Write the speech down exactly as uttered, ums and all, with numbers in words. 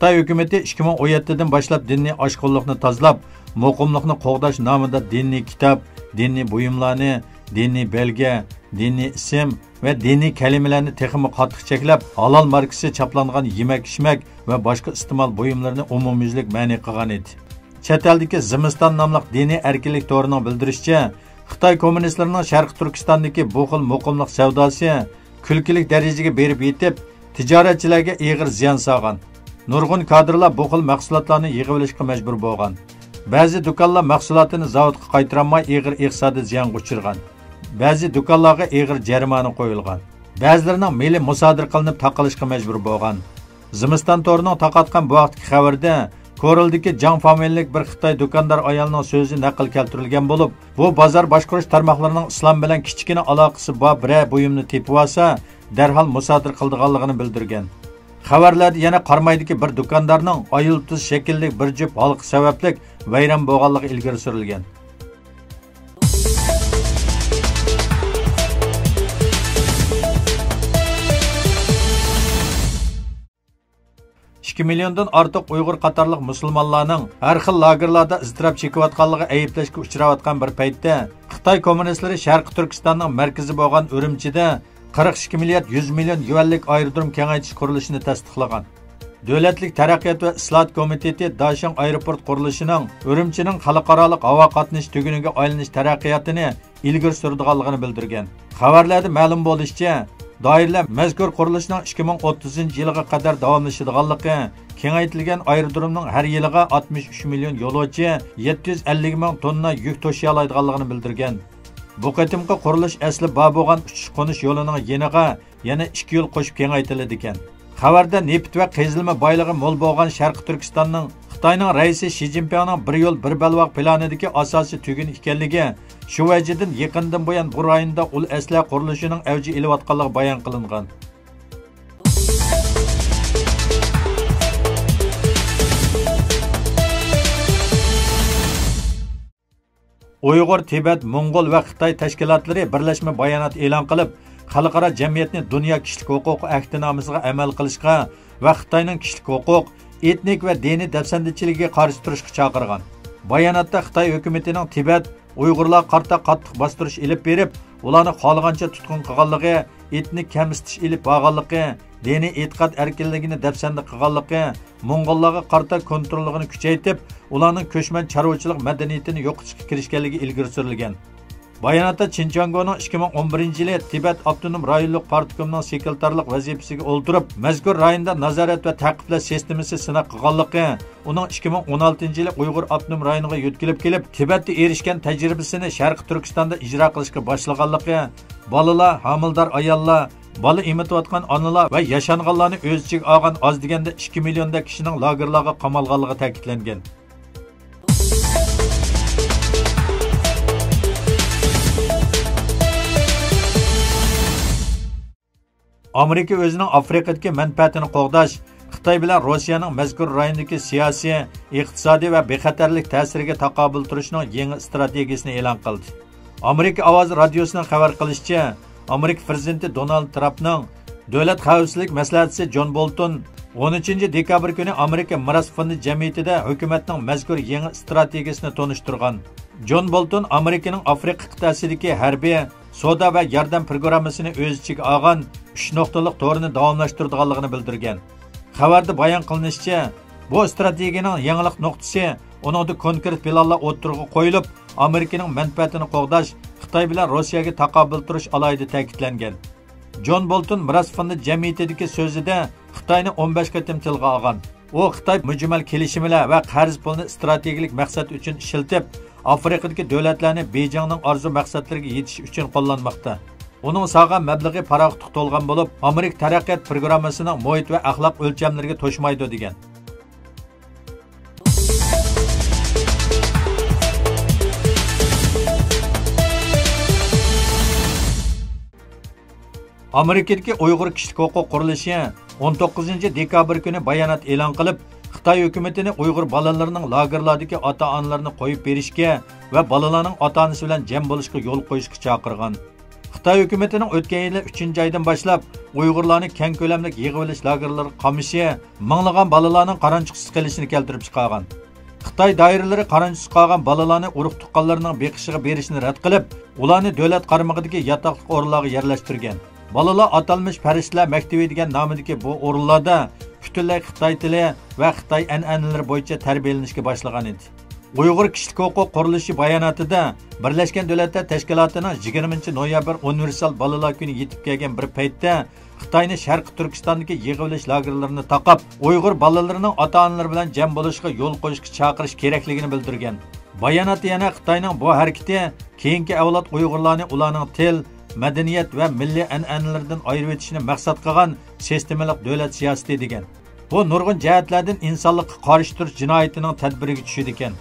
خىتاي ھۆكۈمىتى ئىككى مىڭ ئون يەتتىدىن باشلاپ دىنىي ئاشقۇنلۇقنى تازىلاپ، مۇقىملىقنى قوغداش نامىدا دىنىي كىتاب، دىنىي بۇيۇملارنى، دىنىي بەلگە، دىنىي ئىسىم ۋە دىنىي كەلىمىلەرنى تېخىمۇ قاتتىق چەكلەپ، ھالال ماركىسى چاپلانغان يېمەك-ئىچمەك ۋە باشقا ئىستېمال بۇيۇملىرىنى ئومۇميۈزلۈك مەنئى قىلغان ئىدى. چەت ئەلدىكى زىمىستان ناملىق دىنىي ئەركىنلىك تورىنىڭ بىلدۈرۈشىچە، خىتاي كوممۇنىستلىرىنىڭ شەرقىي تۈركىستاندىكى بۇ خىل مۇقىملىق سەۋداسى كۈلكىلىك دەرىجىگە بېرىپ يېتىپ، تىجارەتچىلەرگە ئېغىر زىيان سالغان. نۇرغۇن كادىرلار بۇ خىل مەھسۇلاتلارنى يىغىۋېلىشقا مەجبۇر بولغان. بەزى دۇكانلار مەھسۇلاتىنى زاۋۇتقا قايتۇرالماي ئېغىر ئىقتىسادىي زىيانغا ئۇچرىغان. بەزى دۇكانلارغا ئېغىر جەرىمانە قويۇلغان. بەزىلىرىنىڭ مېلى مۇسادىرە قىلىنىپ تاقىلىشقا مەجبۇر بولغان. زىمىستان تورىنىڭ تارقاتقان بۇ ھەقتىكى خەۋىرىدە كورېيىدىكى جاڭ فامىلىلىك بىر خىتاي دۇكاندار ئايالنىڭ سۆزى نەقىل كەلتۈرۈلگەن بولۇپ، بۇ بازار باشقۇرۇش تارماقلىرىنىڭ ئىسلام بىلەن كىچىككىنە ئالاقىسى بار بىرەر بۇيۇمنى تېپىۋالسا، دەرھال مۇسادىرە قىلىدىغانلىقىنى بىلدۈرگەن. خەۋەرلەردە يەنە قارامايدىكى بىر دۇكاندارنىڭ ئاي يۇلتۇز شەكىللىك بىر جۈپ ھالقا سەۋەبلىك ۋەيران بولغانلىقى ئىلگىرى سۈرۈلگەن. ئىككى مىليوندىن ئارتۇق ئۇيغۇر قاتارلىق مۇسۇلمانلارنىڭ ھەر خىل لاگېرلاردا ئىزتىراپ چېكىۋاتقانلىقى ئەيىبلەشكە ئۇچراۋاتقان بىر پەيتتە، خىتاي كوممۇنىستلىرى شەرقىي تۈركىستاننىڭ مەركىزى بولغان ئۈرۈمچىدە قىرىق ئىككى مىليارد يۈز مىليون يۈەنلىك ئايرودروم كېڭەيتىش قۇرۇلۇشىنى تەستىقلىغان. دۆلەتلىك تەرەققىيات ۋە ئىسلاھات كومىتېتى داشىڭ ئايروپورت قۇرۇلۇشىنىڭ ئۈرۈمچىنىڭ خەلقئارالىق ھاۋا قاتنىشى تۈگۈنىگە ئايلىنىش تەرەققىياتىنى ئىلگىرى سۈرىدىغانلىقىنى بىلدۈرگەن. خەۋەرلەردە مەلۇم بولۇشىچە، دائىرىلەر مەزكۇر قۇرۇلۇشنىڭ ئىككى مىڭ ئوتتۇزىنچى يىلىغا قەدەر داۋاملىشىدىغانلىقى، كېڭەيتىلگەن ئايرودرومنىڭ ھەر يىلىغا ئاتمىش ئۈچ مىليون يولۇچى، يەتتە يۈز ئەللىك مىڭ توننا يۈك توشۇيالايدىغانلىقىنى بىلدۈرگەن. بۇ قېتىمقى قۇرۇلۇش ئەسلى بار بولغان ئۇچۇش-قونۇش يولىنىڭ يېنىغا يەنە ئىككى يول قوشۇپ كېڭەيتىلىدىكەن. خەۋەردە نېفىت ۋە قېزىلما بايلىقى مول بولغان شەرقىي تۈركىستاننىڭ خىتاينىڭ رەئىسى شى جىنپىڭنىڭ بىر يول، بىر بەلباغ پىلانىدىكى ئاساسىي تۈگۈن ئىكەنلىكى، شۇ ۋەجىدىن يېقىندىن بۇيان بۇ رايوندا ئۇل ئەسلىھە قۇرۇلۇشىنىڭ ئەۋج ئېلىۋاتقانلىقى بايان قىلىنغان. ئۇيغۇر، تىبەت، موڭغۇل ۋە خىتاي تەشكىلاتلىرى بىرلەشمە بايانات ئېلان قىلىپ، خەلقئارا جەمئىيەتنى دۇنيا كىشىلىك ھوقۇق ئەھدىنامىسىغا ئەمەل قىلىشقا ۋە خىتاينىڭ كىشىلىك ھوقۇق، ئېتنىك ۋە دىنىي دەپسەندىچىلىكىگە قارشى تۇرۇشقا چاقىرغان. باياناتتا خىتاي ھۆكۈمىتىنىڭ تىبەت ئۇيغۇرلارغا قارىتا قاتتىق باستۇرۇش ئېلىپ بېرىپ، ئۇلارنى خالىغانچە تۇتقۇن قىلغانلىقى، ئېتنىك كەمسىتىش ئېلىپ بارغانلىقى، دىنىي ئېتىقاد ئەركىنلىكىنى دەپسەندە قىلغانلىقى، موڭغۇللارغا قارىتا كونتروللۇقىنى كۈچەيتىپ، ئۇلارنىڭ كۆچمەن چارۋىچىلىق مەدەنىيىتىنى يوقىتىشقا كىرىشكەنلىكى ئىلگىرى سۈرۈلگەن. باياناتتا چېن چۈەنگونىڭ ئىككى مىڭ ئون بىرىنچى يىلى تىبەت ئاپتونوم رايونلۇق پارتكومنىڭ سېكرېتارلىق ۋەزىپىسىگە ئولتۇرۇپ، مەزكۇر رايوندا نازارەت ۋە تەقىبلەش سىستېمىسى سىناق قىلغانلىقى، ئۇنىڭ ئىككى مىڭ ئون ئالتىنچى يىلى ئۇيغۇر ئاپتونوم رايونىغا يۆتكىلىپ كېلىپ، تىبەتتە ئېرىشكەن تەجرىبىسىنى شەرقىي تۈركىستاندا ئىجرا قىلىشقا باشلىغانلىقى، بالىلار، ھامىلىدار ئاياللار، بالا ئېمىتىۋاتقان ئانىلار ۋە ياشانغانلارنى ئۆز ئىچىگە ئالغان ئاز دېگەندە ئىككى مىليوندەك كىشىنىڭ لاگېرلارغا قامالغانلىقى تەكىتلەنگەن. ئامېرىكا ئۆزىنىڭ ئافرىقىدىكى مەنپەئەتىنى قوغداش، خىتاي بىلەن روسىيەنىڭ مەزكۇر رايوندىكى سىياسىي، ئىقتىسادىي ۋە بىخەتەرلىك تەسىرىگە تاقابىل تۇرۇشنىڭ يېڭى ئىستراتېگىيىسىنى ئېلان قىلدى. ئامېرىكا ئاۋازى رادىيوسىنىڭ خەۋەر قىلىشىچە، ئامېرىكا پىرېزىدېنتى دونالد ترامپنىڭ دۆلەت خەۋپسىزلىك مەسلىھەتچىسى جون بولتون ئون ئۈچىنچى دېكابىر كۈنى ئامېرىكا مىراس فوندى جەمئىيىتىدە ھۆكۈمەتنىڭ مەزكۇر يېڭى ئىستراتېگىيىسىنى تونۇشتۇرغان. جون بولتون ئامېرىكىنىڭ ئافرىقا قىتئەسىدىكى ھەربىي، سودا ۋە ياردەم پروگراممىسىنى ئۆز ئىچىگە ئالغان ئۈچ نۇقتىلىق تورىنى داۋاملاشتۇرىدىغانلىقىنى بىلدۈرگەن. خەۋەردە بايان قىلىنىشىچە، بۇ ئىستراتېگىيىنىڭ يېڭىلىق نۇقتىسى، ئۇنىڭدا كونكرېت پىلانلار ئوتتۇرىغا قويۇلۇپ، ئامېرىكىنىڭ مەنپەئەتىنى قوغداش، خىتاي بىلەن روسىيەگە تاقابىل تۇرۇش ئالاھىدە تەكىتلەنگەن. جون بولتون مىراس فوندى جەمئىيىتىدىكى سۆزىدە خىتاينى ئون بەش قېتىم تىلغا ئالغان. ئۇ خىتاي مۈجمەل كېلىشىملەر ۋە قەرز پۇلىنى ئىستراتېگىيەلىك مەقسەت ئۈچۈن ئىشلىتىپ، ئافرىقىدىكى دۆلەتلەرنى بېيجىڭنىڭ ئارزۇ مەقسەتلىرىگە يېتىش ئۈچۈن قوللانماقتا. ئۇنىڭ سالغان مەبلىغى پاراخوتلۇق تولغان بولۇپ، ئامېرىكا تەرەققىيات پروگراممىسىنىڭ مۇھىت ۋە ئەخلاق ئۆلچەملىرىگە توشمايدۇ، دېگەن. ئامېرىكىدىكى ئۇيغۇر كىشىلىك ھوقۇق قۇرۇلۇشى ئون توققۇزىنچى دېكابىر كۈنى بايانات ئېلان قىلىپ، خىتاي ھۆكۈمىتىنى ئۇيغۇر بالىلىرىنىڭ لاگېرلاردىكى ئاتا-ئانىلىرىنى قويۇپ بېرىشكە ۋە بالىلارنىڭ ئاتا-ئانىسى بىلەن جەم بولۇشقا يول قويۇشقا چاقىرغان. خىتاي ھۆكۈمىتىنىڭ ئۆتكەن يىلى ئۈچىنچى ئايدىن باشلاپ ئۇيغۇرلارنى كەڭ كۆلەملىك يىغىۋېلىش لاگېرلىرىغا قامىشى مىڭلىغان بالىلارنىڭ قارانچۇقسىز قېلىشىنى كەلتۈرۈپ چىقارغان. خىتاي دائىرىلىرى قارانچۇقسىز قالغان بالىلارنى ئۇرۇق-تۇغقانلىرىنىڭ بېقىشىغا بېرىشنى رەت قىلىپ، ئۇلارنى دۆلەت قارمىقىدىكى ياتاقلىق ئورۇنلارغا يەرلەشتۈرگەن. بالىلار ئاتالمىش پەرىشتىلەر مەكتىۋى دېگەن نامىدىكى بۇ ئورۇنلاردا پۈتۈنلەي خىتاي تىلى ۋە خىتاي ئەنئەنىلىرى بويىچە تەربىيەلىنىشكە باشلىغان ئىدى. ئۇيغۇر كىشىلىك ھوقۇق قۇرۇلۇشى باياناتىدا، بىرلەشكەن دۆلەتلەر تەشكىلاتىنىڭ يىگىرمىنچى نويابىر ئۇنىۋېرسال بالىلار كۈنى يېتىپ كەلگەن بىر پەيتتە، خىتاينى شەرقىي تۈركىستاندىكى يىغىۋېلىش لاگېرلىرىنى تاقاپ، ئۇيغۇر بالىلىرىنىڭ ئاتا-ئانىلىرى بىلەن جەم بولۇشىغا يول قويۇشقا چاقىرىش كېرەكلىكىنى بىلدۈرگەن. باياناتتا يەنە خىتاينىڭ بۇ ھەرىكىتى كېيىنكى ئەۋلاد ئۇيغۇرلارنى ئۇلارنىڭ تىل، مەدەنىيەت ۋە مىللىي ئەنئەنىلىرىدىن ئايرىۋېتىشنى مەقسەت قىلغان سىستېمىلىق دۆلەت سىياسىتى دېگەن. بۇ نۇرغۇن جەھەتلەردىن ئىنسانلىققا قارشى تۇرۇش جىنايىتىنىڭ تەدبىرىگە چۈشىدىكەن.